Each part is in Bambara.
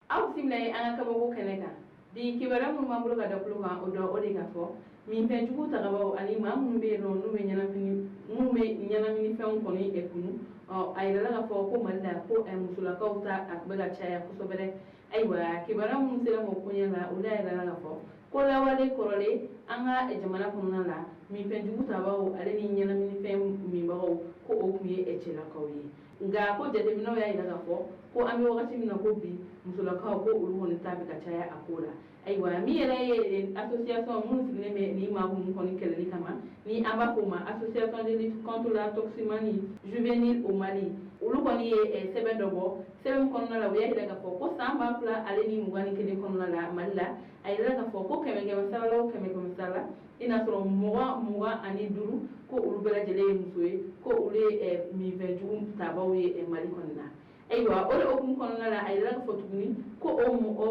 Aw bisimila ye an ka kabako kɛnɛ kan. Bi kibaruya minnu b'an bolo ka da tulo kan, o dɔ o de ka fɔ minfɛnjugu tagabaw ani maa minnu bɛ yen nɔ, n'u bɛ ɲɛnamini, minnu bɛ ɲɛnaminifɛnw kɔni kunu. Ɔ, a yirala k'a fɔ ko Mali la, ko musolakaw ta a bɛ ka caya kosɛbɛ dɛ. Ayiwa, kibaruya minnu sera mɔgɔ koɲɛ la, olu y'a yirala k'a fɔ ko lawale kɔrɔlen, an ka jamana kɔnɔna la, minfɛnjugu tabaw ale ni ɲɛnaminifɛn minbagaw, ko o tun ye cɛlakaw ye. Nka ko jateminɛw y'a jira k'a fɔ ko an bɛ wagati min na ko bi, musolakaw, ko olu kɔni ta bɛ ka caya a ko la. Ayiwa, min yɛrɛ ye association minnu sigilen bɛ nin maa ninnu kɔni kɛlɛli kama, ni an b'a fɔ o ma Association de lutte contre la toxicomanie juvénile au Mali, olu kɔni ye sɛbɛn dɔ bɔ. Sɛbɛn kɔnɔna la, u y'a jira k'a fɔ ko san 2021 kɔnɔna la, Mali la, a yirala k'a fɔ ko kɛmɛ kɛmɛ sara la o kɛmɛ kɛmɛ sara la, i n'a sɔrɔ 25, ko olu bɛɛ lajɛlen ye muso ye, ko olu ye minfɛnjugu tabaw ye Mali kɔni na. Ayiwa, o de hukumu kɔnɔna la, a yirala k'a fɔ tuguni ko o mɔgɔ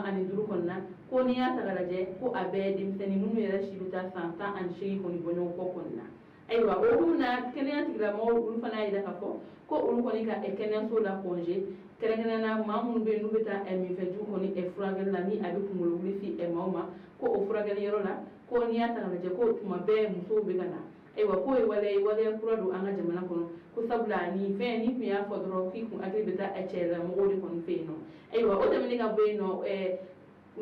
25 kɔni na, ko n'i y'a ta k'a lajɛ, ko a bɛɛ ye denmisɛnnin minnu yɛrɛ si bɛ taa san 18 kɔni bɔɲɔgɔn kɔ kɔni na. Ayiwa, o hukumu na, kɛnɛya tigilamɔgɔw, olu fana y'a jira k'a fɔ ko olu kɔni ka kɛnɛyaso la congé, kɛrɛnkɛrɛnnenya na maa minnu bɛ yen n'u bɛ taa minfɛnjugu kɔni furakɛli la, ni a bɛ kunkolo wuli se maaw ma, ko o furakɛli yɔrɔ la, ko n'i y'a ta k'a lajɛ, ko tuma bɛɛ musow bɛ ka na. Ayiwa, k'o ye waleya ye, waleya kura don an ka jamana kɔnɔ, ko sabula nin fɛn ni tun y'a fɔ dɔrɔn k'i kun hakili bɛ taa cɛlamɔgɔw de kɔni fɛ yen nɔ. Ayiwa, o tɛmɛnen ka bɔ yen nɔ,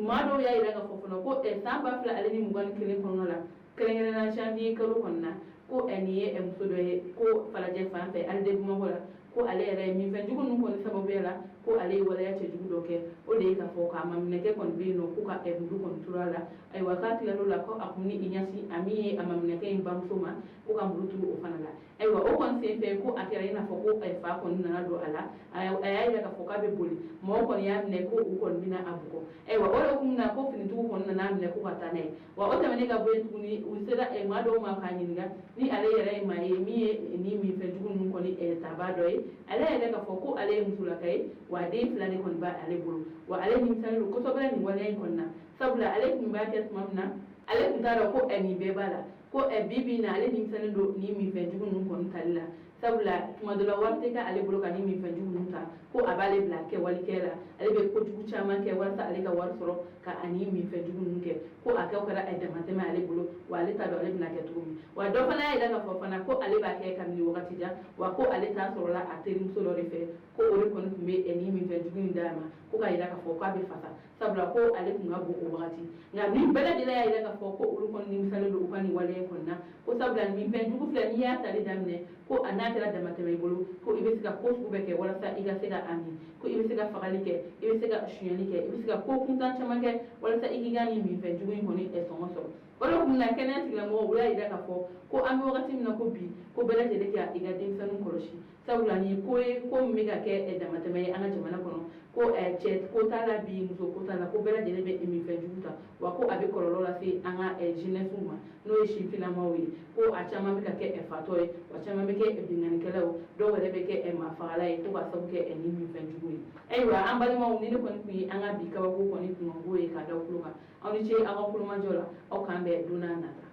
maa dɔw y'a jira k'a fɔ fana ko san 2021 kɔnɔna la, kɛrɛnkɛrɛnnenya janvier kalo kɔnɔna na, ko nin ye muso dɔ ye ko Falajɛ fan fɛ, Alide Bamakɔ la, ko ale yɛrɛ ye minfɛnjugu ninnu kɔni sababuya la, ko ale ye waleya cɛjugu dɔ kɛ. O de ye k'a fɔ k'a maminɛkɛ kɔni bɛ yen nɔ, ko ka muru kɔni turu a la. Ayiwa, k'a tilal'o la, ko a kun ni i ɲɛsin a min ye a maminɛkɛ in bamuso ma, ko ka muru turu o fana la. Ayiwa, o kɔni senfɛ, ko a kɛra i n'a fɔ ko fa kɔni nana don a la. A y'a jira k'a fɔ k'a bɛ boli, mɔgɔw kɔni y'a minɛ ko u kɔni bɛna a bugɔ. Ayiwa, o de hukumu na, ko finitigiw kɔni nana a minɛ ko ka taa n'a ye. Wa o tɛmɛnen ka bɔ yen tuguni, u sera maa dɔw ma k'a ɲininka ni ale yɛrɛ ye maa ye min ye ni minfɛnjugu ninnu kɔni tabaa dɔ ye. Ale yɛrɛ k'a fɔ ko ale ye musolaka ye, wa den fila de kɔni b'ale bolo, wa ale nimisalen don kosɛbɛ nin waleya in kɔni na, sabula ale tun b'a kɛ tuma min na, ale tun t'a dɔn ko nin bɛɛ b'a la. Ko bi bi in na, ale nimisalen don nin minfɛnjugu ninnu kɔni tali la, sabula tuma dɔ la, wari tɛ kɛ ale bolo ka nin minfɛnjugu ninnu ta, ko a b'ale bila kɛwalikɛ la. Ale bɛ kojugu caman kɛ walasa ale ka wari sɔrɔ ka ani minfɛnjugu ninnu kɛ, ko a kɛ kɛra damatɛmɛ ale bolo, wa ale t'a dɔn ale bɛna kɛ cogo min. Wa dɔ fana y'a jira k'a fɔ fana ko ale b'a kɛ kabini wagati jan, wa ko ale t'a sɔrɔla a terimuso dɔ de fɛ, ko o de kɔni tun bɛ nin minfɛnjugu in d'a ma, ko k'a jira k'a fɔ k'a bɛ fasa, sabula ko ale tun ka bon o wagati. Nka nin bɛɛ lajɛlen y'a jira k'a fɔ ko olu kɔni nimisalen don u ka nin waleya in kɔni na, ko sabula minfɛnjugu filɛ, n'i y'a tali daminɛ, ko a n'a kɛra damatɛmɛ i bolo, ko i bɛ se ka ko sugu bɛɛ kɛ walasa i ka se ka a min, ko i bɛ se ka fagali kɛ, i bɛ se ka sonyali kɛ, i bɛ se ka ko kuntan caman kɛ walasa i k'i ka nin minfɛnjugu in kɔni sɔngɔ sɔrɔ. O de kun na, kɛnɛya tigilamɔgɔw, u y'a jira k'a fɔ ko an bɛ wagati min na ko bi, ko bɛɛ lajɛlen ka i ka denmisɛnninw kɔlɔsi, sabula nin ko ye ko min bɛ ka kɛ damatɛmɛ ye an ka jamana kɔnɔ, ko cɛ ko t'a la bi, muso ko t'a la, ko bɛɛ lajɛlen bɛ minfɛnjugu ta, wa ko a bɛ kɔlɔlɔ lase an ka jeunesse ma, n'o ye sifinnamaw ye, ko a caman bɛ ka kɛ fatɔ ye, wa caman bɛ kɛ binkannikɛlaw, dɔw yɛrɛ bɛ kɛ maafagala ye, ko ka sababu kɛ nin minfɛnjugu ye. Ayiwa, an balimaw, ni ne kɔni tun ye an ka bi kabako kɔni kunkanko ye k'a da tulo kan. Aw ni ce aw ka kulomajɔ la. Aw k'an bɛn don n'a nata.